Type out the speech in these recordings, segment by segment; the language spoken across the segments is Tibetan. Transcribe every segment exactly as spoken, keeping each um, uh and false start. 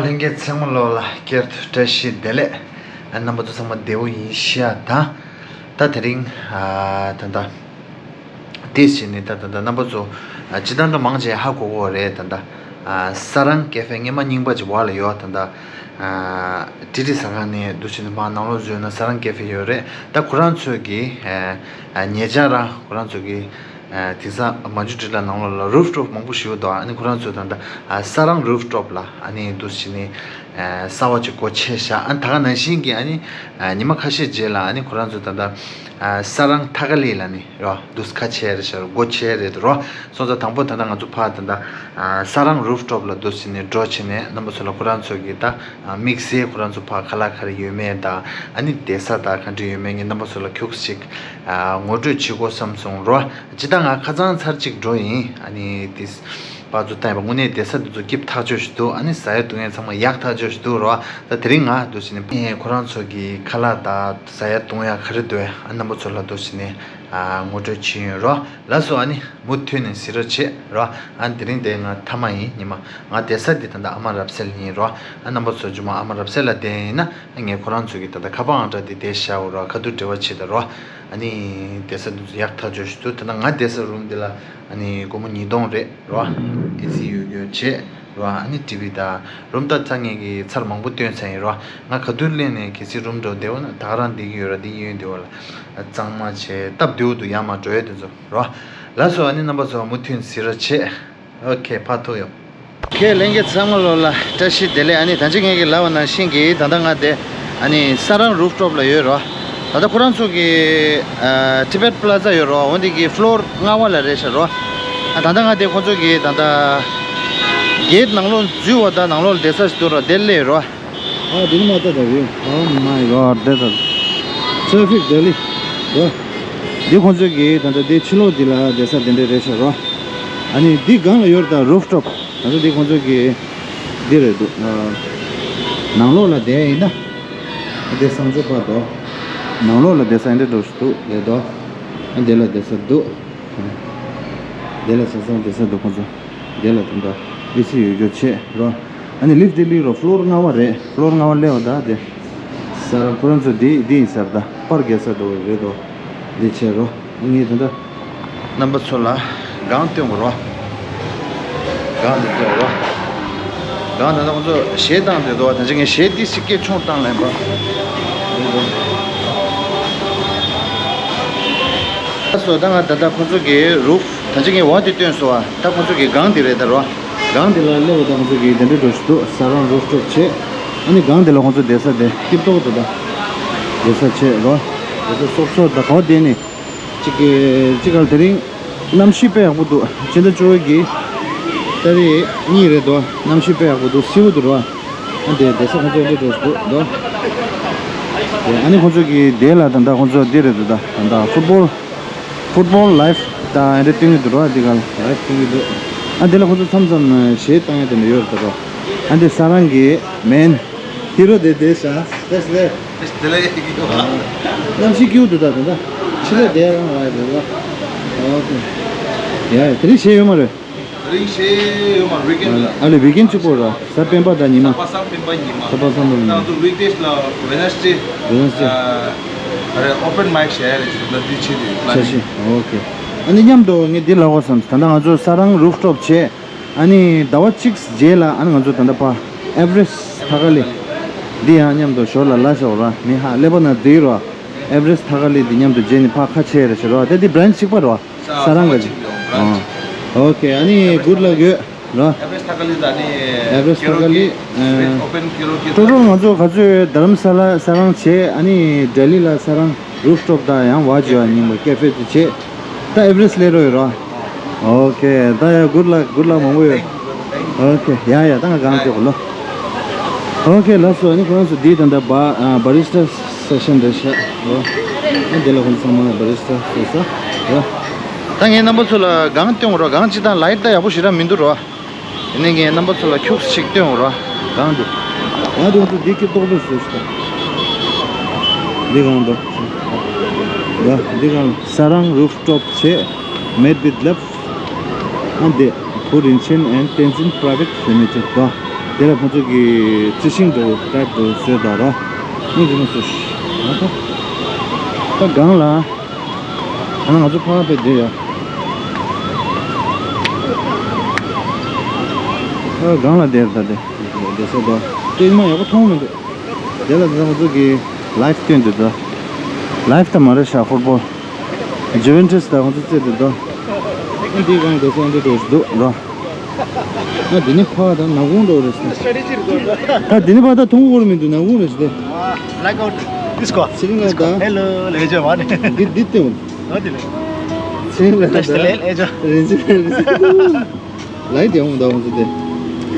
ལྷན་རྒྱས་ཚང་མ་ལོ་ལ་བསྐྱར་དུ་བཀྲ་ཤིས་བདེ་ལེགས། རྣམ་པ་ཚོ་ཚང་མ་བདེ་པོ་ཡིན་ཤག་དང་། ད་དེ་རིང་ད་ལྟ་ཏིས་བྱས་ནས་ད་ད་ད་རྣམ་པ་ཚོ་སྤྱིར་བཏང་འདྲ་མང་ཆེ་ཧ་གོ་གོ་རེད། ད་ད་ས་རང་ཀེ་ཧྥེ་སྔས་མ་རྙིང་པ་ཅིག་བར་ལ་ཡོད། ད་ད་ཏི་ཏི་ཟ་ཁང་ནས་འདུག་བྱས་ནས་མར་ནང་ལོགས་འཛུལ་ན་ས་རང་ཀེ་ཧྥེ་ཡོད་རེད། ད་ཁོ་རང་ཚོས་ཀྱི་ཉེ་ཆར་རང་ཁོ་རང་ཚོས་ཀྱི་དེང་སང་མ་འཇུ་ཊི་ལ་ནང་ལོགས་ལ་རུབ་ཊོབ་མང་པོ་ཞིག་ཡོད་དོ། ཨ་ནི་ཁོ་རང་ཚོས་ད་ད་ས་རང་རུབ་ཊོབ་ལ་ཨ་ནི་འདུག་བྱས་ནས་གསར་པ་ཅིག་སྒོ་ཕྱེ་བཞག་ཨ་ནི་ད་ག་ནང་བཞིན་གྱི་ཨ་ནི་ཉི་མ་ཁ་ཤས་རྗེས་ལ་ཨ་ནི་ཁོ་རང་ཚོས་ད་ད་ས་རང་ཐ་ཀ་ལི་ལ་ནི་རོ་འདུག་ཁ་ཕྱེ་རེད་ཤག་སྒོ་ཕྱེ་རེད་རོ། སོང་ཙང་དང་པོ་ད་ལྟ་ང་ཚོ་ཕར་ད་ལྟ་ས་རང་རུབ་ཊོབ་ལ་འདུག་བྱས་ནས་འགྲོ་བྱས་ནས་རྣམ་པ་ཚོ་ལ་ཁོ་རང་ཚོ་གི་ད་དམིགས་བསལ་ཁོ་རང་ཚོ་ཕར་ཁ་ལག་ག་རེ་ཡོད་མེད་དང་ཨ་ནི་བསྡད་ས་ད་ག་འདྲ་ཡོད་མེད་ངས་རྣམ་པ་ཚོ་ལ་ཁྱུག་ཅིག་ངོ་སྤྲོད་བྱེད་དགོས་བསམ་སོང་རོ། ཇི་ལྟར་ང་ཁ་སང་ཚར་གཅིག་འགྲོ་ཡིན། ཨ་ནི་དེ་ཕར་ཚུར་བལྟས་པ་དངོས་གནས་བསྡད་ས་འདི་ཚོ་སྐྱིད་ཐག་ཆོད་ཞིག་འདུག་ཨ་ནི་ཟ་ཡ་འཐུང་ཡ་ཚང་མ་ཡག་ཐག་ཆོད་ཞིག་འདུག་རོ། ད་དེ་རིང་ང་འདུག་བྱས་ནས་ཁོ་རང་ཚོ་གི་ཁ་ལག་དང་ཟ་ཡ་འཐུང་ཡ་ག་རེ་འདུག་ཨ་རྣམ་པ་ཚོ་ལ་འདུག་བྱས་ནས་ངོ་སྤྲོད་བྱས་ཡོད་རོ། ལགས་སོ། ཨ་ནི་མུ་མཐུད་ནས་གཟིགས་རོགས་བྱེད་རོ། ཨ་ནི་དེ་རིང་དེ་ང་མཐའ་མ་ཡིན། ཉི་མ་ང་བསྡད་ས་འདི་ད་ལྟ་ཨ་མ་རབ་གསལ་ཡིན་རོ། ཨ་རྣམ་པ་ཚོ་མཇུག་མ་ཨ་མ་རབ་གསལ་ལ་བསྡད་ཡིན་ན་ངས་ཁོ་རང་ཚོ་གི་ད་ལྟ་ཁ་པར་ཨང་གྲངས་འདི་བསྡད་བཞག་ཡོད་རོ། ཁ་ཐུག་འབྲེལ་བ་བྱེད་ད་རོ། ཨ་ནི་བསྡད་ས་འདི་ཚོ་ཡག་ཐག་ཆོད་ཞིག་འདུག་ད་ལྟ་ང་བསྡད་ས་རུམ་འདི་ལ་ཨ་ནི་སྒོར་མོ་ཉིས་སྟོང་རེད་རོ། ཨེ་སི་ཡོད་རྒྱུ་བྱེད་རོ། ཨ་ནི་ཊི་ཝི་དང་རུམ་ད་ད་ངས་གི་ཚར་མང་པོ་སྟོན་ཚར་ཡིན་རོ། ང་ག་དུས་སླེབས་ནས་གལ་སྲིད་རུམ་འགྲོ་བསྡད་པ་ན་ད་ག་རང་བསྡད་ཀྱི་ཡོད་ར། བསྡད་ཀྱི་ཡོད་འདི་བ་ལ་གཙང་མ་བྱས་སྟབས་བདེ་པོ་འདུག་ཡར་མར་འགྲོ་ཡས་དེ་ཚོ་རོ། ལགས་སོ། ཨ་ནི་རྣམ་པ་ཚོ་མུ་མཐུད་གཟིགས་རོགས་བྱེད། ཨོ་ཁེ། ཕར་ཐུག་ཡོང་། ཁེ། ལྷན་རྒྱས་ཚང་མ་ལོ་ལ་བཀྲ་ཤིས་བདེ་ལེགས། ཨ་ནི་ད་ཅི་ངས་ཀྱི་ལབ་པ་ནང་བཞིན་གྱི་ད་ལྟ་ང་དེ་ཨ་ནི་ས་རང་རུབ་ཊོབ་ལ་ཡོད་རོ། ད་ལྟ་ཁོ་རང་ཚོ་གི་ཨ་ཊི་བེཊ་པ་ལ་ཛ་ཡོད་རོ། འོ་འདི་གི་ཕ་ལོར་ལྔ་པ་ལ་རེད་ཤག་རོ། ཨ་ད་ལྟ་ང་དེ་ཁོ་ཚོ་གི་ད་ལྟ་གེ་ཊི་ནང་ལོགས་འཛུལ་བ་དང་ནང་ལོགས་ལ་བསྡད་ས་ཞིག་འདུག་རོ། དེ་སླེབས་རོ། ཨ་དེ་ནི་མ་ལྟ་ད་རེད། Oh my God, that is traffic Delhi. རོ། འདི་ཁོང་ཚོས་ཀྱི་ད་ལྟ་འདི་ཕྱི་ལོགས་འདི་ལ་བསྡད་ས་དེ་འདྲས་རེད་ཤག་རོ། ཨ་ནི་འདི་སྒང་ལ་ཡོད་རེད་ད། རུབ་ཊོབ། ད་ལྟ་འདི་ཁོང་ཚོས་ཀྱི་འདི་རེད་འདུག་ཨ་ནང་ལོགས་ལ་བསྡད་ཡིན་ན་འདི་བསང་མཆོད་པ་དོ། ནང་ལོགས་ལ་བསྡད་ས་འདི་འདྲ་ཞིག་འདུག་རེད་དོ། ཨ་འདི་ལ་བསྡད་ས་འདུག་དེ་ལ་ཆ་ཚང་དེ་ས་འདུག་ཁོང་ཚོ། དེ་ལ་དེ་འདྲ་ཨེ་སི་ཡོད་རྒྱུ་བྱེད་རོ། ཨ་ནི་ལིཕ་དེ་སླེབས་རོ། ཕ་ལོར་ལྔ་པ་རེད། ཕ་ལོར་ལྔ་པ་སླེབས་པ་ད་དེ། ས་རང་ཁོ་རང་ཚོ་དེ་དེ་ཡིན་ས་རེད་ད། པར་རྒྱག་ས་འདྲ་བོ་རེད་དོ། དེ་བྱེད་རོ། ཨ་ངས་དེ་འདྲ། རྣམ་པ་ཚོ་ལ་སྒང་སྟོན་དགོས་རོ། སྒང་དེ་སྟོན་རོ། སྒང་དེ་ད་ཁོང་ཚོ་གཞས་བཏང་དེ་དོ། ད་ཅི་ངས་གཞས་དེ་སི་ཀེ་ཆུང་བཏང་ལེན་པ། ལགས་སོ། ད་ང་ད་ལྟ་ཁོང་ཚོ་གི་རུབ། ད་ཅི་ངས་འོག་དེ་སྟོན་སོང་བ། ད་ཁོང་ཚོ་གི་སྒང་དེ་རེད་ད་རོ། སྒང་དེ་ལ་སླེབས་པ་ད་ཁོང་ཚོ་གི་དེ་འདྲ་འགྲོ་ཞིག་འདུག་ས་རང་རུབ་ཊོབ་བྱས། ཨ་ནི་སྒང་དེ་ལ་ཁོང་ཚོ་བསྡད་ས་དེ་སྐྱིད་ཏོག་ཏོ་ད། བསྡད་ས་བྱས་རོ། བསྡད་ས་སོབ་སོབ་ད་གོ་དེ་ནི། གཅིག་གི་གཅིག་ག་ལ་དེ་རིང་གནམ་གཤིས་དཔེ་ཡག་པོ་འདུག་སྤྱི་ཟླ་བཅུ་པའི་གི་ཏ་རིག་གཉིས་རེད་དོ། གནམ་གཤིས་དཔེ་ཡག་པོ་འདུག་བསིལ་པོ་འདུག་རོ། ཨ་དེ་བསྡད་ས་ཁོང་ཚོ་འདི་འགྲོ་ཞིག་འདུག་དོ། དེ་ཨ་ནི་ཁོང་ཚོ་གི་དེ་ལ་ད་ལྟ་ཁོང་ཚོ་འདི་རེད་འདུག་ད་ད་ལྟ་ཕུཊ་བོལ། ཕུཊ་བོལ་ལའིབ་དང་ཨ་འདྲ་སྟོན་གྱི་འདུག་རོ། འདི་ག་ལ་ལའིབ་སྟོན་གྱི་འདུག་ཨ་འདི་ལ་ཁོང་ཚོ་མཚམས་མཚམས་གཞས་བཏང་ཡ་དེ་འདྲ་ཡོད་རེད་ད་རོ། ཨ་འདི་ས་རང་གི་མེན་ཧི་རོ་དེ་དེ་ཤ་དེ་སླེ། དེ་ལ་ཡ་གི་ཡོད་པ། གནམ་གཤིས་སྐྱིད་པོ་འདུག་ད་ད་ད། ཕྱི་ལ་བསྡད་རང་ལ་ཡ་རེད་རོ། ཨོ་ཁེ། ཡ་ཡ་དེ་རིང་གཞས་ཡོད་མ་རེད། དེ་རིང་གཞས་ཡོད་མ་རེད། ཝིཀ་ཨེན་ལ། ཨ་ལེ་ཝིཀ་ཨེན་གཅིག་པོ་ར། གཟའ་སྤེན་པ་དང་ཉི་མ། གཟའ་པ་སངས་སྤེན་པ་ཉི་མ། གཟའ་པ་སངས་སྤེན་པ་ཉི་མ། ད་ང་ཚོ་ཝིཀ་ཌེ་ལ་ཝེ་ནེ་སི་ཌེ། ཝེ་ནེ་སི་ཌེ། ཨ་རེ་ཨོ་པན་མའིཀ་བྱས་ཡ་རེད། ད་འདི་བྱེད་དུས་པ་ལ་ནིང་། ཨོ་ཁེ། ཨ་ནི་མཉམ་དུ་ངས་འདི་ལབ་དགོས་བསམ། ད་ལྟ་ང་ཚོ་ས་རང་རུབ་ཊོབ་བྱས། ཨ་ནི་ཟླ་བ་གཅིག་རྗེས་ལ་ཨ་ནི་ང་ཚོ་ད་ལྟ་ཕར་ཨེ་ཝ་རེ་སི་ཊི་ཐ་ཀ་ལི། འདི་ཡང་མཉམ་དུ་ཞོར་ལ་ལ་ཤོག་ར། མི་ཧ་ཀླད་པ་ན་འདི་ར། ཨེ་ཝ་རེ་སི་ཊི་ཐ་ཀ་ལི་འདི་མཉམ་དུ་མཇལ་ནས་ཕར་ཁ་ཕྱེ་རེ་ཞོར་ར། དེ་འདི་བྷི་རན་ཆི་གཅིག་པ་ར། ས་རང་ག་ཅིག་ཨོ་ཁེ། ཨ་ནི་གུཌ་ལག་ཡོད་ར། ཨེ་ཝ་རེ་སི་ཊི་ཐ་ཀ་ལི་དང་ཨ་ནི་ཨེ་ཝ་རེ་སི་ཊི་ཐ་ཀ་ལི། ཨོ་པན་ཀེ་རོ་ཀེ། ཀྲོ་ཀྲོ་ང་ཚོ་ག་ཚོད་དྷ་རམ་ས་ལ་ས་རང་བྱས། ཨ་ནི་ལྡི་ལི་ལ་ས་རང་རུབ་ཊོབ་དང་ཡང་ཝ་ཇི་ཡ་རྙིང་པ་ཀེ་ཧྥེ་དེ་བྱས། ད་ཨེ་ཝ་རེ་སི་ཊི་སླེབས་རོགས་ཡོད་ར། ཨོ་ཁེ། ད་ཡ་གུཌ་ལག་གུཌ་ལག་མང་པོ་ཡོད། ཨོ་ཁེ། ཡ་ཡ་ད་ང་གང་ལྟོས་གོ་ལོ། ཨོ་ཁེ། ལགས་སོ། ཨ་ནི་ཁོ་རང་ཚོ་འདི་ད་ལྟ་བ་ཨ་བྷ་རི་སི་ཊ་སེ་ཤན་རེད་ཤག་རོ། ཨ་འདི་ལ་ཁོང་ཚང་མ་བྷ་རི་སི་ཊ་བཟོ་ས་རོ། ད་ངས་རྣམ་པ་ཚོ་ལ་གང་སྟོན་དགོས་རོ། གང་ཅི་དང་ལའིཊ་ད་ཡག་པོ་ཞེ་དྲག་མི་འདུག་རོ། ཡིན་ནའི་ངས་རྣམ་པ་ཚོ་ལ་ཁྱུག་ཅིག་སྟོན་འོང་ར། གང་འདུག་ང་འདུག་འདུག་འདི་སྐྱིད་ཏོག་ཏོ་བཟོས་ཤག་འདི་གང་འདུག་ཡ་འདི་གང་། ས་རང་རུབ་ཊོབ་བྱས། Made with love. ཨ་འདི་Pu Rinchen and Tenzin Private Limited དོ། དེ་ལ་ཁོ་ཚོ་གི་རྩི་ཤིང་འདྲ་བོ་ཀྲེབ་འདྲ་བོ་བཟོས་དང་ར། མི་རིང་སོ་ཤི། ད་ད་སྒང་ལ། ཨ་ང་ཚོ་ཕ་བལ་བསྡད་ཡོད། ཨ་སྒང་ལ་བསྡད་ད་དེ། བསྡད་ས་དང་། ལྟད་མོ་ཡག་པོ་མཐོང་མི་འདུག་དེ་ལ་ད་ང་ཚོ་གི་ལའེབ་སྟོན་འདུག་ད། ལའེབ་ད་མ་རེད་ཤག་ཕུཊ་བོལ། ཇུ་ཝེན་ཊུས་དང་ང་ཚོ་རྩེད་འདུག་ད། ཨ་འདི་གང་དེ་སང་འདི་འགྲོ་འདུག་ར། ཨ་འདི་ནི་ཕ་བལ་དང་ནག་ཁུང་འགྲོ་རེད་ཟེར། ད་འདི་ནི་ཕ་བལ་ད་མཐོང་གི་མི་འདུག་ནག་ཁུང་རེད་ཟེར་ཏེ། Blackout. Disco. ཚེ་རིང་ལགས་ད། Hello, ལེགས་བྱོས་མ་ནི། འདི་འདི་སྟེ་འོང་། ཨ་དེ་ལེ། ཚེ་རིང་ལགས་ད། ལེགས་བྱོས། རིན་ཆེན་རིན་ཆེན། ལའེ་ཏི་ཡང་འདུག་འོང་ཟེར་ཏེ།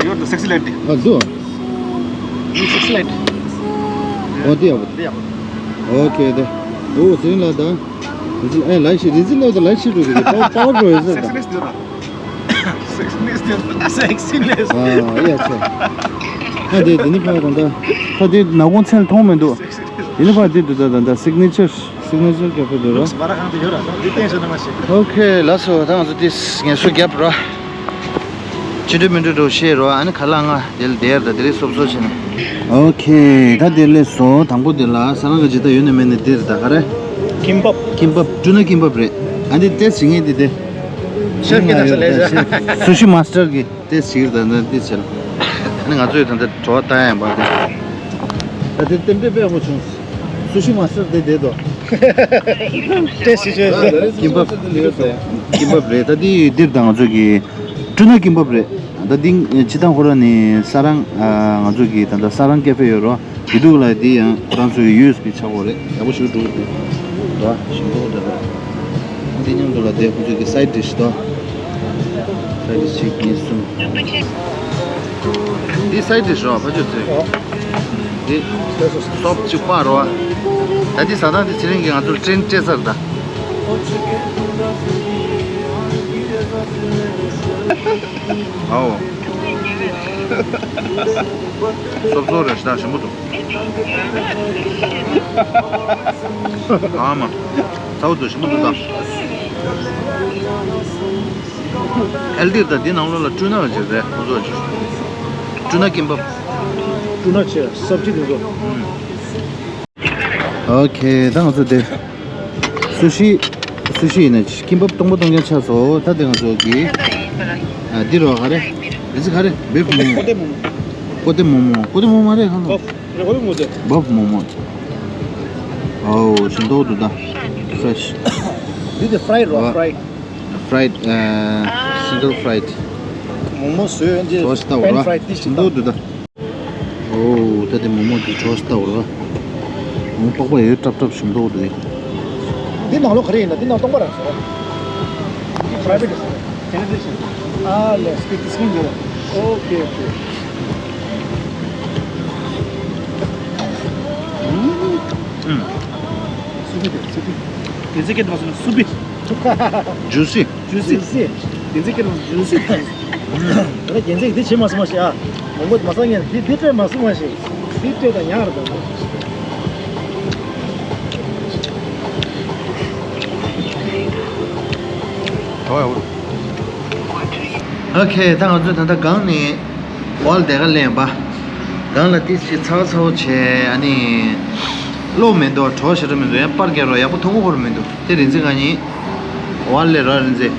You're the sexy lady. ཨ་འདུག Sexy lady. ཨོ་དེ་ཡག་པོ། དེ་ཡག་པོ། ཨོ་ཁེ་དེ། ཨོ་ཚེ་རིང་ལགས་ད། རིན་ཆེན་ཨེ་ལའེ་ཤི་རིན་ཆེན་ལགས་ད་ལའེ་ཤི་འགྲོ་གི་རེད། པའོ་པའོ་འགྲོ་ཡོད་ཟེར་ད། Sexiness འདུག་ར། Sexiness འདུག་ར། Sexiness. ཨ་ཡ་ཆེ། ད་དེ་དེ་ནི་ཕ་གང་ད། ད་དེ་ནག་ཁུང་མཚན་མཐོང་མི་འདུག་དེ་ནི་ཕ་དེ་འདུག་ད་ད་ད་སིག་ནེ་ཅར། སིག་ནེ་ཅར་ཀེ་ཕེ་འདུག་ར། སྦ་ར་གང་དུ་ཡོད་ར། འདི་བསྟན་བྱས་ན་མ་ཤེས། ཨོ་ཁེ་ལགས་སོ། ད་ང་ཚོ་དེ་ངལ་གསོ་རྒྱབ་ར། ཅི་འདྲ་མི་འདྲ་འགྲོ་ཤེས་རོ། ཨ་ནི་ཁ་ལག་ང་དེ་ལ་དེར་ད་དེ་རིགས་སོབ་སོབ་བྱས་ནས། ཨོ་ཁེ་ད་དེ་ལས་སོ། དང་པོ་དེ་ལ་ས་རང་གི་ཇི་ལྟར་ཡོད་ནི་མེད་ནི་དེ་རེད་ད་ག་རེ། ཀིམ་པབ། ཀིམ་པབ་ཀྲུ་ནག་ཀིམ་པབ་རེད། ཨ་འདི་ཏེ་སི་བྱེད་མཁན་དེ་དེ། ཤེཕ་གི་ད་ས་ལས་ཤེཕ། སུ་ཤི་མ་སི་ཊར་གི་ཏེ་སི་བྱེད་ཀྱི་ད་ད་ཏེ་སི་བྱེད། ཨ་ནི་ང་ཚོས་ད་ལྟ་བྲོ་བ་བཏང་ཡ་ཡིན་པ་དེ། ད་དེ་ཏེམ་ཏེ་དཔེ་ཡག་པོ་བྱུང་། སུ་ཤི་མ་སི་ཊར་དེ་བསྡད་དོ། ཏེ་སི་བྱེད། ཀིམ་པབ། ཀིམ་པབ་རེད། ད་དེ་འདིར་ད་ང་ཚོ་གི་ཀྲུ་ནག་ཀིམ་པབ་རེད། ད་འདི་སྤྱི་བཏང་ཁོ་རང་ནི་ས་རང་ང་ཚོ་གི་ད་ལྟ་ས་རང་ཀེ་ཕེ་ཡོད་རོ། དེ་འདུག་ལ་དེ་ཡང་ཁོ་རང་ཚོའི་ཡུ་ཨེས་པི་ཆག་པ་རེད། ཡག་པོ་ཞིག་འདུག་དེ། འདུག་ཞིམ་པོ་འདུག་དེ་མཉམ་དུ་ལ་དེ་ཁོ་ཚོའི་གི་སའེ་ཌི་ཌིཤ་དོ། སའེ་ཌི་ཌིཤ་གཅིག་གཉིས་གསུམ། འདི་སའེ་ཌི་ཌིཤ་རོ་ཕ་ཆོས་ཚོས། འདི་སོབ་གཅིག་པ་རོ། ད་འདི་ཟ་སྟངས་འདི་ཚེ་རིང་གིས་ང་ཚོར་ཊེན་སྤྲད་ཚར་ད། ཨའོ། སོབ་སོབ་རེད་ཤག་ཞིམ་པོ་འདུག་ཨ་མ། ཚ་བོ་འདུག་ཞིམ་པོ་འདུག་ད། ཨེལ་ཏིར་ད་འདི་ནང་ལོགས་ལ་ཀྲུ་ནག་ཅིག་རེད་ཁོང་ཚོ་ཅིག་ཀྲུ་ནག་ཀིམ་པབ། ཀྲུ་ནག་ཅིག་སབ་ཇི་དེ་ཚོ། ཨོ་ཁེ་ད་ང་ཚོ་དེ། སུ་ཤི། སུ་ཤི་ཡིན་ན་ཀིམ་པབ་སྟོང་པ་སྟོང་རྐྱང་ཆགས་སོང་། ད་དེ་ང་ཚོ་གི། ཨ་འདི་རོ་ག་རེ། རི་ཙི་ག་རེ། བེབ་མོ་མོ། ཀོ་ཏེ་མོ་མོ། ཀོ་ཏེ་མོ་མོ་མ་རེད་ཁ་ལོ། ཀོ་ཏེ་མོ་མོ་དེ། བབ་མོ་མོ། ཨོ་ཞིམ་མདོག་འདུག་ད། ཕེ་རེ་ཤི། འདི་དེ་ཕ་རའེ་ཌི་རོ། ཨ་ཕ་རའེ་ཌི། ཕ་རའེ་ཌི། ཨ་སིང་གལ་ཕ་རའེ་ཌི། མོག་མོག་བཟོས་ཡོང་རྗེས། ཇོ་ཤི་ལྟ་བུ་པེན་ར། ཕ་རའེ་ཌི་དེ་ཞིམ་མདོག་འདུག་ད། ཨོ་ད་དེ་མོག་མོག་དེ་ཇོ་ཤི་ལྟ་བུ་ར། མོག་པགས་པ་ཡོད་ཀྲབ་ཀྲབ་ཞིམ་མདོག་འདུག་དེ། འདི་ནང་ལོགས་ག་རེ་ཡིན་ན་འདི་ནང་སྟོང་པ་ར་བཟོ། Private television. Ah, yes, speak this one. Okay, okay. ཨུམ། སུ་པི་དེ་སུ་པི། དེ་ཚེ་སྐད་མ་སོང་ན་སུ་པི། ཇུ་སི། ཇུ་སི། ཇུ་སི། དེ་ཚེ་སྐད་མ་སོང་ཇུ་སི། ད་རྒྱན་ཚིག་འདི་བྱེད་མ་སོང་མ་ཤེས་ཨ། མང་པོ་མ་སང་ངས་འདི་འདི་སྤྲད་མ་སོང་མ་ཤེས། འདི་སྤྲད་དང་ཉག་རེད་དང་། ཨོ་ཁེ་ད་ང་ཚོ་ད་ལྟ་སྒང་ནས་ཝལ་དེ་ག་ལེན་པ། སྒང་ལ་ཏིས་ཅི་ཚ་བོ་ཚ་བོ་བྱས་ཨ་ནི། གློག་མི་འདུག་གྲོགས་ཞེ་དྲག་མི་འདུག་ཡང་པར་རྒྱབ་རོགས་ཡག་པོ་མཐོང་གི་ཧོར་མི་འདུག་དེ་རིན་ཚེ་ང་གཉིས། ཝལ་ལས་རོགས་རིན་ཚེ།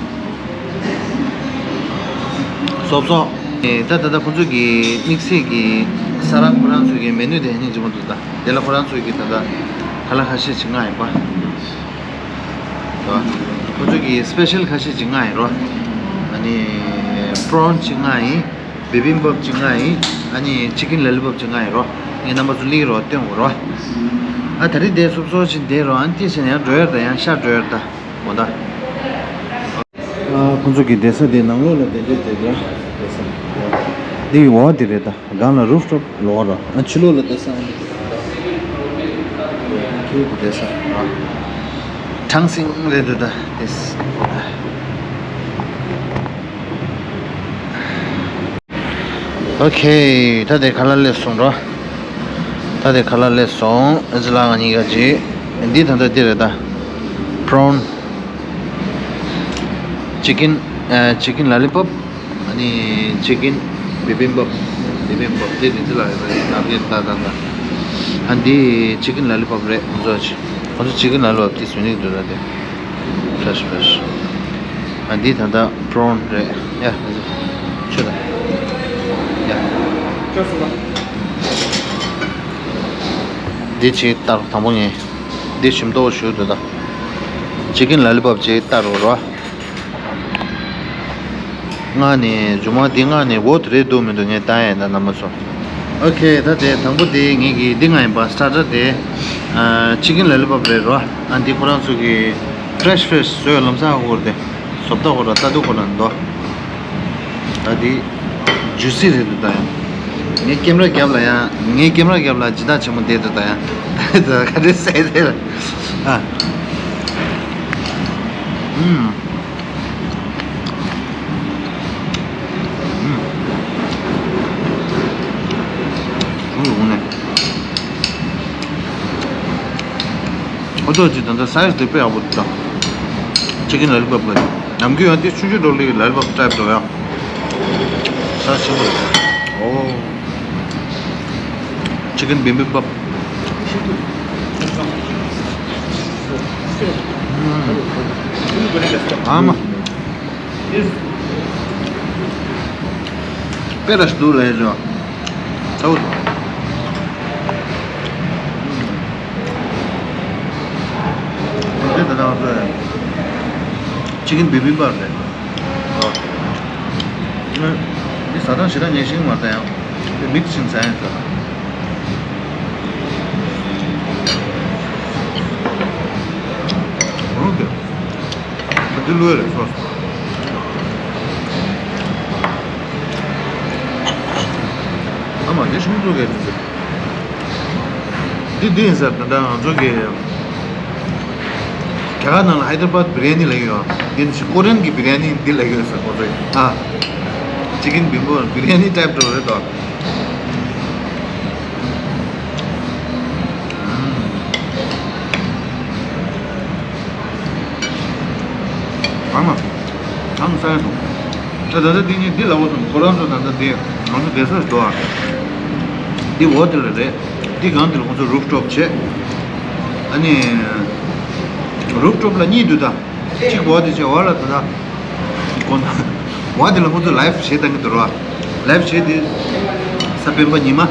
སོབ་སོབ། ཨེ་ད་ད་ད་ཁོང་ཚོ་གི་དམིགས་བསལ་གྱི་ས་ར་ཁོ་རང་ཚོ་གི་མེ་ནུ་དེ་ཧ་ཅང་ལྗིད་པོ་འདུག་ད་དེ་ལ་ཁོ་རང་ཚོ་གི་ད་ད་ཁ་ལག་ཁ་ཤས་ཅིག་མངགས་ཡིན་པ། ད་ཁོང་ཚོ་གི་སི་པེ་ཤལ་ཁ་ཤས་ཅིག་མངགས་ཡིན་རོ། ཨ་ནི་པྲོན་ཅིག་མངགས་ཡིན། བི་བིམ་བབ་ཅིག་མངགས་ཡིན། ཨ་ནི་ཅི་ཀིན་ལ་ལི་བབ་ཅིག་མངགས་ཡིན་རོ། ངས་རྣམ་པ་ཚོ་ལིག་རོ་སྟོན་དགོས་རོ། ཨ་ད་རེས་དེ་སོབ་སོབ་ཅིག་བསྡད་རོ། ཨ་ནི་ཏིས་ཅི་ཡང་འགྲོ་ཡར་ད་ཡང་ཤར་འགྲོ་ཡར་ད། འོ་ད། ཨ་ཁོང་ཚོ་གི་བསྡད་ས་དེ་ནང་ལོགས་ལ་བསྡད་བསྡད་བསྡད་ལ་བསྡད་ས། འདི་ཡི་འོག་དེ་རེད་ད། སྒང་ལ་རུབ་ཊོབ་ལོགས་ར། ཨ་ཕྱི་ལོགས་ལ་བསྡད་ས་ཨ་ནི་ཁྱེད་ཀྱི་བསྡད་ས་ཨ། གྲང་སིང་རེད་འདུག་ད་དེ། ཨོ་ཁེ། ད་དེ་ཁ་ལག་སླེབས་སོང་རོ། ད་དེ་ཁ་ལག་སླེབས་སོང་། ཨེ་ཙི་ལ་ང་གཉིས་ཀ་ཅིག་འདི་ད་ལྟ་འདི་རེད་ད། པྲོན། ཅི་ཀིན། ཨ་ཅི་ཀིན་ལ་ལི་པོབ། ཨ་ནི་ཅི་ཀིན་བི་བིམ་བབ། དེ་མིན་པོ་དེ་རིན་ཅི་ལ་ཡོད་རེད། ད་དེ་ད་ད་ད། ཨ་འདི་ཅི་ཀིན་ལ་ལི་པོབ་རེད། ཁོ་ཚོ་ཅི་ཁོ་ཚོ་ཅི་ཀིན་ལ་ལི་པོབ་དེ་བཟོ་ནི་འདུག་ད་དེ། ཕེ་རེཤ་ཕེ་རེཤ། ཨ་འདི་ད་ད་པྲོན་རེད། ཡ་ཆུ་ད། ཡ། འདི་ཅིག་ལྟ་རོགས། དང་པོ་ངས་འདི་ཞིམ་ཏོག་ཞུ་འདུག་ད། ཅི་ཀིན་ལ་ལི་པོབ་ཅིག་ལྟ་རོགས་རོ། མངགས་ནས་མཇུག་མ་འདི་མངགས་ནས་འོ་དེ་རེད་འདུག་མི་འདུག་ངས་ལྟ་ཡས་ད་རྣམ་པ་ཚོ། ཨོ་ཁེ། ད་དེ་དང་པོ་དེ་ངེད་ཀྱི་འདི་མངགས་ཡིན་པ། སི་ཊར་ཊར་དེ་ཅི་ཀིན་ལ་ལི་པོབ་རེད་རོ། ཨ་འདི་ཁོ་རང་ཚོ་གི་ཕེ་རེཤ་ཕེ་རེཤ་བཟོས་ལམ་སང་ཧ་གོ་རེད་དེ། བཟོ་ལྟ་ཁོ་རང་ལྟ་དུས་ཁོ་རང་འདུག་ད་འདི་ཇུ་སི་རེད་འདུག་ད་ཡང་། ངའི་ཀེམ་ར་རྒྱབ་ལ་ཡང་། ངའི་ཀེམ་ར་རྒྱབ་ལ་སྦྱིན་བདག་ཆེན་མོ་བསྡད་འདུག་ད་ཡང་། ད་ག་རེ་ཟེར་དེ་ལ། ཨ། ཨུམ། ཨུམ། ཨུམ། ཨུམ། ཨོ་ཏོ་ཅི་ད་ལྟ་སའི་ཛི་དེ་དཔེ་ཡག་པོ་འདུག་ད། ཅི་ཀིན་ལ་ལི་པོབ་ལ་ནམ་རྒྱུན་ཡང་དེ་ཆུང་ཆུང་འགྲོ་ལི་ལ་ལི་པོབ་ཊའིབ་འགྲོ་ཡང་། ས་ཆེན་པོ་རེད། ཨོ། ཅི་ཀིན་བི་བི་བབ། ཨ་མ། དཔེ་ར་ཞིག་འདུག་ལས་ལོ། ཚ་བོ་འདུག་འདི་ད་ལྟ་ང་ཚོ་ཅི་ཀིན་བི་བི་བབ་རེད། ཨོ། འདི་ཟ་སྟངས་ཞེ་དྲག་ངས་ཤེས་ཀྱི་མ་རེད་ད་ཡང་། དེ་མིག་སི་བྱས་ནས་ཟ་ཡིན་ཟེར། འོ་དེ། འདི་བླུགས་ཡ་རེད་སོ། ཨ་མ་དེ་ཤིང་བཙུགས་གས་དེ་ཟེར། འདི་འདི་ཡིན་ཟེར། ད་ལྟ་ང་ཚོ་གི་རྒྱ་གར་ནང་ལ་ཧའི་དར་བཱད་བི་རི་ཡ་ནི་ལབ་ཀྱི་ཡོད། འདི་ནི་ཀོ་རི་ཡན་གྱི་བི་རི་ཡ་ནི་འདི་ལབ་ཀྱི་ཡོད་ཟེར་ཁོ་ཚོས། ཨ། ཅི་ཀིན་བི་བི་བབ་བི་རི་ཡ་ནི་ཊའིབ་འདྲ་བོ་རེད་དོ། ཨ་མ། ཨ་མ་ས་ཡ་སོང་། ད་ད་ལྟ་འདི་ནི་འདི་ལ་འོ་སོང་། ཁོ་རང་ཚོ་ད་ལྟ་འདི་ང་ཚོ་བསྡད་ས་ཞིག་འདུག་ཨ། འདི་འོ་དེ་ལ་རེད། འདི་སྒང་འདི་ལ་ཁོ་ཚོ་རུབ་ཊོབ་བྱས། ཨ་ནི་རུབ་ཊོབ་ལ་གཉིས་འདུག་ད། གཅིག་འོ་དེ་བྱས་འོ་ལ་ད་ད་དགོན་འོ་དེ་ལ་ཁོ་ཚོ་ལའིབ་བྱེད་བཏང་གི་འདུག་ར། ལའིབ་བྱེད་དེ་གཟའ་སྤེན་པ་ཉི་མ།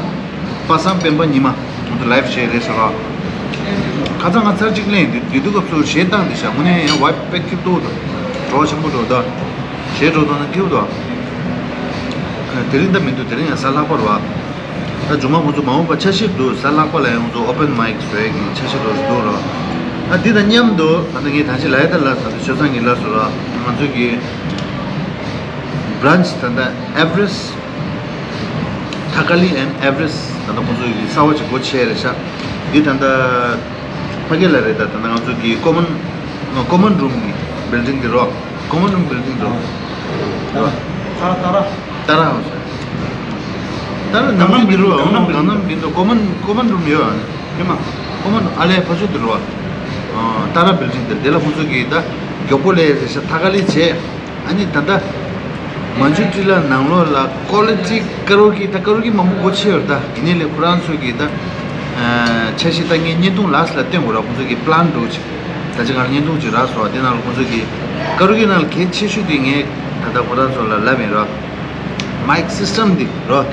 པ་སངས་སྤེན་པ་ཉི་མ། ང་ཚོ་ལའིབ་བྱས་རེད་ཟེར་བ། ཁ་སང་ང་ཚར་གཅིག་ལེན་དུས་དུས་དུས་སྐབས་སུ་གཞས་བཏང་དེ་ཤག་དངོས་གནས་ཡང་བའི་དཔེ་སྐྱིད་པོ་འདུག་གྲོགས་ཆེན་པོ་འགྲོ་ད། གཞས་འགྲོ་དང་ན་སྐྱིད་པོ་འདུག་དེ་རིང་ད་མི་འདུག་དེ་རིང་ཡང་གཟའ་ལྷག་པ་རེད་བ། ད་མཇུག་མ་ཁོང་ཚོ་མ་འོངས་པ་འཆར་གཞི་འདུག་གཟའ་ལྷག་པ་ལ་ཡང་ཁོང་ཚོ་ཨོ་པན་མའིག་བཟོ་ཡས་ཀྱི་འཆར་གཞི་རོ་འདུག་རོ། ད་འདི་དང་མཉམ་དུ་ད་ལྟ་ངས་ད་ཅི་ལབ་ཡ་ད་ལ་ད་ལྟ་ཆོས་ཚང་གི་ལ་སོ་རོ། ང་ཚོ་གི་བྷི་རན་ཆི་ད་ལྟ་ཨེ་བྷི་རེ་སི། ཐ་ཀ་ལི་ཨེན་ཨེ་བྷི་རེ་སི་ད་ལྟ་ཁོང་ཚོ་གི་གསར་པ་ཅིག་སྒོ་ཕྱེ་རེད་ཤག་འདི་ད་ལྟ་ཕ་གི་ལ་རེད། ད་ད་ལྟ་ང་ཚོ་གི་ཀོ་མན་ཀོ་མན་རུམ་གི་བིལ་ཌིང་འདི་རོ། ཀོ་མན་རུམ་བིལ་ཌིང་འདི་རོ། ད་ར་ད་ར་ད་ར་ཧོ་ད་ར་ནང་མི་འདི་རོ། ནང་མི་འདི་རོ། ཀོ་མན་རུམ་ཡོད་ཨ་ནི། ཀོ་མན་ཨ་ལེ་ཕ་ཚོ་འདི་རོ། ད་ར་བིལ་ཌིང་འདི་རེད། ད་ལྟ་ཁོང་ཚོ་གི་ད་མགྱོགས་པོ་ལས་རེད་ཤག་ཐ་ཀ་ལི་བྱས། ཨ་ནི་ད་ལྟ་མན་ཇུ་ཊི་ལ་ནང་ལོགས་ལ་ཀོ་ལི་ཊི་ཀ་རོ་ཀི་ད་ཀ་རོ་ཀི་མང་པོ་སྒོ་ཕྱེ་ཡོད་རེད། ད་ཡིན་ནའི་ལས་ཁོ་རང་ཚོ་གི་ད་འཆར་གཞི་ད་ངས་བརྙན་ཐུང་ལགས་ལ་སྟོན་དགོས་ར། ཁོང་ཚོ་གི་པི་ལན་འདྲ་བོ་ཅིག་ད་ཅི་གང་བརྙན་ཐུང་ཅིག་རག་སོང་། དེ་ནང་ལ་ཁོང་ཚོ་གི་ཀ་རོ་ཀི་ནང་ལ་གལ་ཆེ་ཤོས་དེ་ངས་ད་ལྟ་ཁོ་རང་ཚོ་ལ་ལབ་ཡིན་ར། མའིག་སིས་ཊམ་འདི་རོ།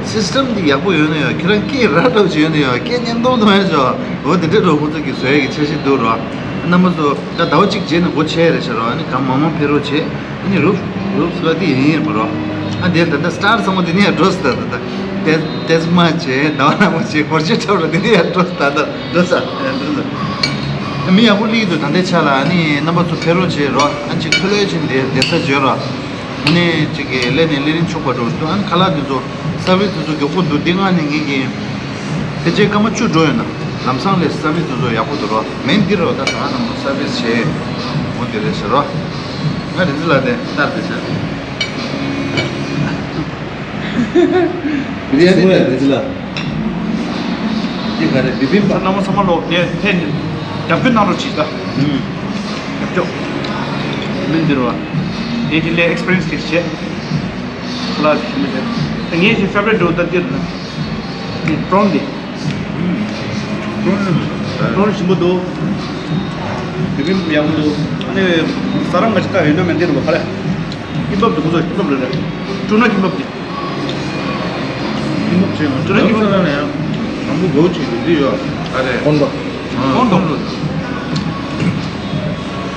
སིས་ཊམ་འདི་ཡག་པོ་ཡོད་ན་ཡང་ཁྱེད་རང་སྐད་ར་འདྲ་བོ་ཅིག་ཡོད་ན་ཡང་སྐད་སྙན་ཏོང་ཏོ་ཡོད་ཅོ། འོ་དེ་འདྲ་འགྲོ་ཁོང་ཚོ་གི་བཟོ་ཡས་ཀྱི་འཆར་གཞི་འདུག་རོ། རྣམ་པ་ཚོ་ད་ཟླ་བ་གཅིག་རྗེས་ནས་སྒོ་ཕྱེ་རེད་ཤག་རོ། ཨ་ནི་གང་མང་མང་ཕེབས་རོགས་བྱེད། ཨ་ནི་རུབ་རུབ་སུ་ལ་དེ་ཡིན་ཡིན་མ་རོ། ཨ་དེ་ད་ལྟ་སི་ཊར་ཚང་མ་དེ་ནས་ཡང་འགྲོ་སི་ད་ད་ད་ཏེ་ཏེ་མ་བྱེད། ཟླ་བ་ནང་མ་བྱེད། སྒོར་ཆེ་འཁྲབ་རོ། དེ་ནས་ཡང་འགྲོ་སི་ད་ད་འགྲོ་ས་ཡང་འགྲོ་ས། མི་ཡག་པོ་སླེབས་འདུག་ད་ལྟའི་ཆ་ལ། ཨ་ནི་རྣམ་པ་ཚོ་ཕེབས་རོགས་བྱེད་རོ། ཨ་ཅིག་ཐོ་ལེ་ཆེན་དེ་བསྡད་ས་བརྗོད་རོ། ཨ་ནི་ཅིག་གི་སླེབས་ནས་སླེབས་རིན་ཆོག་པ་འགྲོ་འདུག་ཨ་ནི་ཁ་ལག་དེ་ཚོ་སར་བིས་དེ་ཚོ་མགྱོགས་པོ་འདུག་འདི་སྔ་ནས་ངེད་ཀྱི་ཕལ་ཆེར་སྐར་མ་བཅུ་འགྲོ་ཡོད་ན་ལམ་སང་ལས་སར་བིས་དེ་ཚོ་ཡག་པོ་འདུག་རོ། མེན་འདི་རོ། ད་ད་ནང་སར་བིས་བྱས་འོ་དེ་རེད་ཟེར་རོ། ང་རིན་ཙི་ལ་དེ་ལྟར་དེ་བྱས། མི་རིགས་ཀུན་ལ་རིན་ཙི་ལ། འདི་ག་རེ་བི་བི་པ། རྣམ་པ་ཚང་མ་ལོ་ངས་ཕན་ནི་རྒྱབ་སྐྱོར་གནང་རོགས་གྱིས་ད། ཨུམ། རྒྱབ་སྐྱོར། མི་འདིར་བ། དེ་གི་ལས་ཨེག་སི་པི་རི་ཡན་སི་དེ་བྱས། ལ་དེ་མི་དེ། ངའི་ཞིག་ཕེ་ཝ་རི་ཊི་འདྲ་བོ་ད་འདིར་ན། ཀྲོན་འདི། ཀྲོན་ཞིམ་པོ་འདུག་དེ་གིན་ཡག་པོ་འདུག་ཨ་ནི་ས་རང་ག་ཅི་ལྟ་ཡོད་ན་མེད་འདིར་བ་ཁ་ལེ། ཀིམ་པབ་འདུག་ཁོ་ཚོ་ཀིམ་པབ་རེད་རེད། ཀྲུ་ན་ཀིམ་པབ་འདི། ཀིམ་པབ་བྱས་ན་ཀྲུ་ན་ཀིམ་པབ་ལ་ནས་ཡང་དང་པོ་གོ་ཅིག་འདི་ཡོད་ཨ་རེད། ཀོན་ཌོག་ཀོན་ཌོག་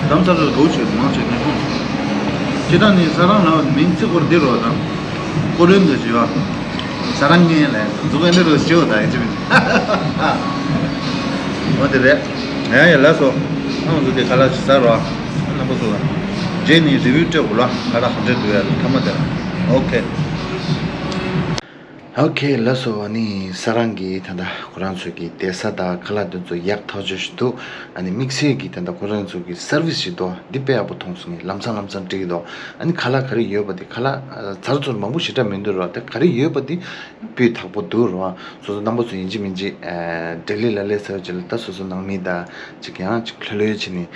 དམ་ས་ལ་གོ་ཅིག་མང་ཆེ་ནས་ཤོད། ཅི་ད་ནི་ས་རང་ལ་མིང་ཚིག་སྐོར་འདི་རོ་དང་། ཀོ་རོན་དུ་བྱེད་པ། ས་རང་ངན་ལས་འཛུགས་ཨེ་འདྲ་རུ་བྱེད་པ་དང་ཡིན་གཅིག་མིན། འོ་དེ་རེད། ཡ་ཡ་ལགས་སོ། ཨ་ང་ཚོ་དེ་ཁ་ལག་ཅིག་ཟ་རོགས། རྣམ་པ་ཚོ་ལ། རྗེས་ནས་རི་བིའུ་སྤྲད་དགོས་ལ་ཁ་ལག་ག་འདྲ་འདུག་ཡ་ཐ་མ་དེ་ལ། ཨོ་ཁེ། ཨོ་ཁེ་ལགས་སོ། ཨ་ནི་ས་རང་གིས་ད་ལྟ་ཁོ་རང་ཚོའི་གི་བསྡད་ས་དང་ཁ་ལག་དེ་ཚོ་ཡག་ཐག་ཆོད་ཞིག་འདུག་ཨ་ནི་དམིགས་བསལ་གྱིས་ད་ལྟ་ཁོ་རང་ཚོའི་གི་སར་བིས་ཞིག་འདུག་འདི་དཔེ་ཡག་པོ་མཐོང་སོང་ངས། ལམ་སང་ལམ་སང་འགྲིག་གི་འདུག་ཨ་ནི་ཁ་ལག་ག་རེ་ཡོད་པ་དེ་ཁ་ལག་ཚར་ཚུར་མང་པོ་ཞེ་དྲག་མི་འདུག་རོ། ད་ག་རེ་ཡོད་པ་དེ་སྤུས་དག་པོ་འདུག་རོ། སོ་སོ་རྣམ་པ་ཚོ་ཡིན་གཅིག་མིན་གཅིག་ལྡི་ལི་ལ་སླེབས་ཚར་རྗེས་ལ་ད་སོ་སོ་ནང་མི་དང་ཅིག་ཡང་ཅིག་ལྷོད་ལྷོད་བྱས་ནས་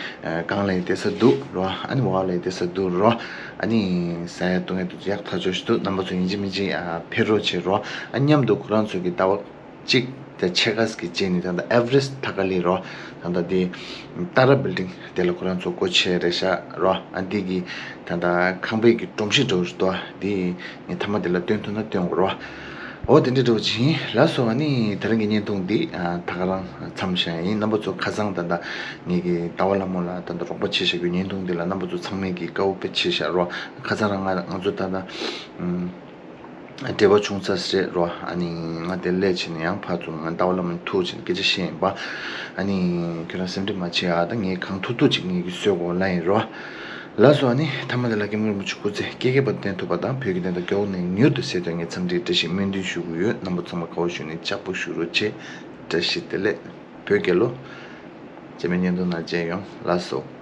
སྒང་ལ་ཡི་བསྡད་ས་འདུག་རོ། ཨ་ནི་འོག་ལ་ཡི་བསྡད་ས་འདུག་རོ། ཨ་ནི་ཟ་ཡ་འཐུང་ཡ་དེ་ཚོ་ཡག་ཐག་ཆོད་ཞིག་འདུག་རྣམ་པ་ཚོ་ཡིན་གཅིག་མིན་གཅིག་ཕེབས་རོགས་བྱེད་རོ། ཨ་མཉམ་དུ་ཁོ་རང་ཚོ་གི་ཟླ་བ་གཅིག་དང་ཕྱེད་ཀ་གི་རྗེས་ནས་ད་ལྟ་ཨེ་ཝ་རེ་སི་ཊི་མཐའ་ཀ་ལི་རོ། ད་ལྟ་དེ་ཏཱ་ར་བིལ་ཌིང་དེ་ལ་ཁོ་རང་ཚོ་སྒོ་ཕྱེ་རེད་ཤག་རོ། ཨ་འདི་གི་ད་ལྟ་ཁང་པའི་གི་སྒྲོམ་གཞི་འདྲ་བོ་ཞིག་འདུག་དེ་ངས་མཐའ་མ་དེ་ལ་སྟོན་ཐུབ་ན་སྟོན་དགོས་རོ། འོ་དེ་འདྲ་འདྲ་བོ་ཅིག་ཡིན་ལགས་སོ། ཨ་ནི་དེ་རིང་གི་བརྙན་ཐུང་འདི་ད་ག་རང་མཚམས་བཞག་ཡིན། རྣམ་པ་ཚོ་ཁ་སང་ད་ལྟ་ངེད་ཀྱི་ཟླ་བ་ལྷ་མོ་ལ་ད་ལྟ་རོགས་པ་བྱས་བཞག་རྒྱུ་བརྙན་ཐུང་འདི་ལ་རྣམ་པ་ཚོ་ཚང་མས་ཀྱི་དགའ་བོ་དཔེ་བྱས་བཞག་རོ། ཁ་སང་རང་ང་ང་ཚོ་ད་ལྟ་ཨུམ། འབྲེལ་བ་བྱུང་ཚར་རེད་རོ། ཨ་ནི་ང་དེ་སླེབས་ཕྱིན་ནས་ཡང་ཕར་ཚུར་ང་ཟླ་བ་ལྷ་མོ་ཐུག་ཕྱིན་སྐད་ཆ་བཤད་ཡིན་པ། ཨ་ནི་ཁྱོད་རང་སེམས་ཁྲལ་མ་བྱེད་ཨ། ད་ངས་གང་ཐུབ་ཐུབ་ཅིག་ངས་ཀྱི་བཟོ་དགོས་ལབ་ཡིན་རོ། ལགས་སོ། ཨ་ནི་མཐའ་མ་དེ་ལ་སྐྱབས་མགོན་རིན་པོ་ཆེ་སྐུ་ཚེ་བསྐལ་བརྒྱའི་བར་དུ་བརྟན་ཐུབ་པ་དང་བོད་ཀྱི་བདེན་མཐའ་མགྱོགས་ནས་མྱུར་དུ་གསལ་ཐོག་ངས་འཚམས་འདྲིའི་བཀྲ་ཤིས་སྨོན་འདུན་ཞུ་གི་ཡོད། རྣམ་པ་ཚང་མ་དགའ་བོ་བཞུགས་ནས་ཕྱག་ཕུལ་བཞུགས་རོགས་བྱེད། བཀྲ་ཤིས་བདེ་ལེགས། བོད་རྒྱལ་ལོ། རྗེས་མའི་བརྙན་ཐུང་ནང་མཇལ་ཡོང་། ལགས་སོ།